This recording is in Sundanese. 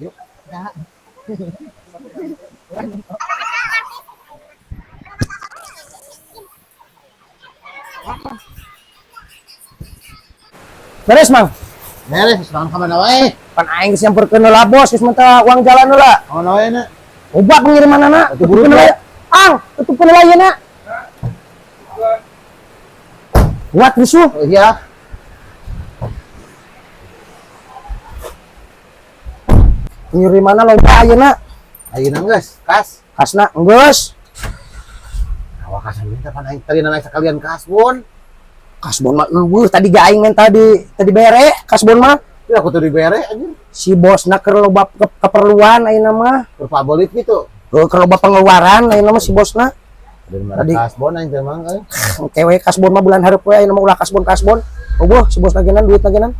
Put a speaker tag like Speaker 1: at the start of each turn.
Speaker 1: Yuk. Nah.
Speaker 2: Beres, Mang.
Speaker 1: Beres, serangan ka mana wae.
Speaker 2: Pan aing geus nyamperkeun heula bos, geus minta uang jalan heula.
Speaker 1: Mana wae na?
Speaker 2: Obat pengirimanana.
Speaker 1: Atuh buru,
Speaker 2: Tutupkeun heula. Ang, tutupkeun heula ieu na. Buat rusuh.
Speaker 1: Oh iya.
Speaker 2: Pengirimanna loba ayeuna.
Speaker 1: Ayeuna geus, kas.
Speaker 2: Kasna geus.
Speaker 1: Awak kasan minta pan aing tadi naik sekalian kasbon.
Speaker 2: Kasbon mah eueuh tadi ge aing minta di tadi bere kasbon mah.
Speaker 1: Ya aku tuh dibere anjir.
Speaker 2: Si bosna keur loba keperluan ayeuna mah.
Speaker 1: Berpabolit gitu.
Speaker 2: Heuh, keur loba pengeluaran ayeuna mah si bosna.
Speaker 1: Dari mana
Speaker 2: Tadi-
Speaker 1: kasbon aing teh mang euy.
Speaker 2: Kewe kasbon mah bulan hareup we ayeuna mah ulah kasbon-kasbon. Eueuh si bosna genan duit genan.